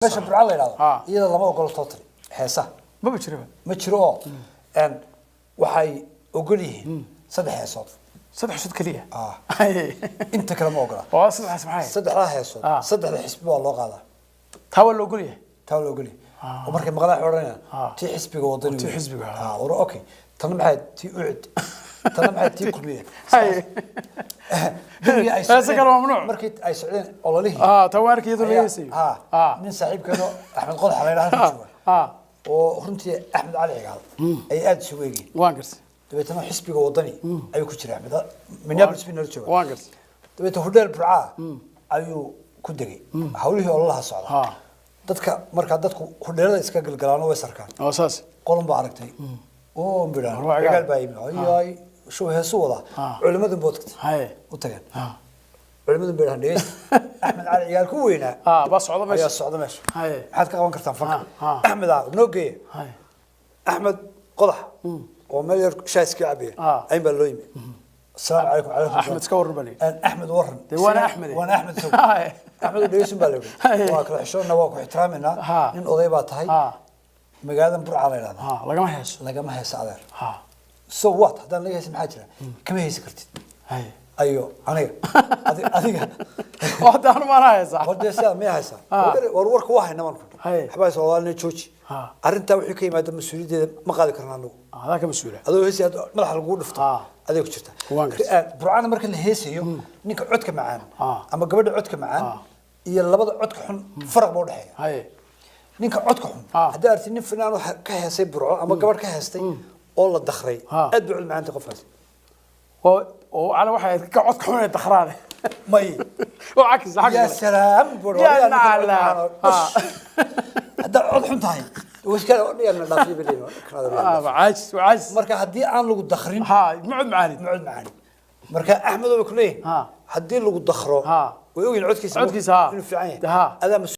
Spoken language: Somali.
Meesha Burca la yidhahdo Ah. iyada lama ogolo totally heesaha. Maba jiraba. Ma jiro oo waxay ogol yihiin saddex heesood. Saddex shod keliya. Ah. Haye. Inta kale ma ogola. Oo saddexdaas maxay? Saddexdaa heesood, Ah. saddexda xisbi waa loo qaadaa. Taa waa la ogol yahay. Taa la ogol yahay oo markay maqlaan waxay odhanayaan Ah. tii xisbiga Wadani Tii weeye. xisbiga, ah. Ah, war okay, tanna maxay tii UCID, tanna maxay tii Kulmiye. Haye. Berigii ay Heese socdeen- kale waa mamnuuc. Markii ay socdeen ololihii Ah, taa waa arkay iyadoo laga heesayo. ha Ah. nin saaxiibkeeno Axmed Qodax la yidhaha halkan jooga Ah. oo runtii Axmed Cali Cigaal ay aada isugu eegeen. Waan gartay. Dabeetana xisbiga Wadani ayuu ku jira Axmed, Minneapolis bay nala jooga. Waan gartay. Dabeetana hodheel Burcaa ayuu ku degay hawlihii ololaha socda. Dadka markaa dadku hodheelada iska galgalaano way sarkaan. Oo saas. Qolon baa aragtay oo bidhaan War waa Cigaal Cigaal. baa yimi, ay shuu heesu wadaa. Ah. Culimadun baa tagtay. Haye. U tageen. Ah. Culimadun bay dhahan, dhegeysta, Axmed Cali Cigaal ku weynaa Ah, baa socda ayaa meesha. socda meesha. Haye. Maxaad ka qaban kartaan fanka? Ah, ah. Axmed aa noo geeya. Haye. Axmed Qodax oo meel yar shaah iska cabaya Ah. ayn baa loo yimi. Asalaamu calaykum, calaykum Axmed iska warran baa la yidhi. Axmed warran. Dee waana Axmed. Waana Axmed sow. Haye. Axmed oo dhegeysan baa la yidhi. Haye. Waa kala xishoonna, waa ku ixtiraaminaa. Ha. Nin oday baa tahay. Ah. Magaaladan Burca la yidhahdaa Ah, lagama heeso. lagama heeso, adeer. Ah. So what haddaan laga heesin? Maxaa jira? Kama heesi kartid. Haye. Ayo aniga adiga. Oo hadda anu maanaa heesaa. War dee sidaa miyaa haysaa? Ah. War warka waa hayna baan ku Haye. waxbaa Soomaalina jooji. Ah. Arrintaa wixii ka yimaada mas-uuliyaddeeda ma qaadi karna anagu. Adaa ka mas-uula. Adoo heesi aad madaxa lagugu dhufto Ah. aday ku jirta. Waan gartay. Burcana marka la heesayo ninka codka macaan Ah. ama gabadha codka macaan Ah. iyo labada codka xun faraq baa udhexeeya. Haye. Ninka codka xun Ah. haddii aragtid nin fanaan oo ka heesay Burco ama gabadh ka heestay oo la dakray, Ah. aad bay cod macaantay qofkaas. Oo cala waxay ahayd ka codka xun ee dakhraade. May. Oo cakis xagga yaa kale. salaam bur. Yaa nacala. Ah. Haddaad cod xun tahay waskala odhayana dhaafiyo baleyn. Ah, waa caajis, waa caajis. Marka haddii aan lagu dakrin Ha, ma cod macaanid. ma cod macaani. Marka Axmed oo ku leeyahay Ha. haddii lagu dakro Ha. way ogyihin codkiisa Codkiisa, ha. inuu fiican yahay. Ha. Adaa.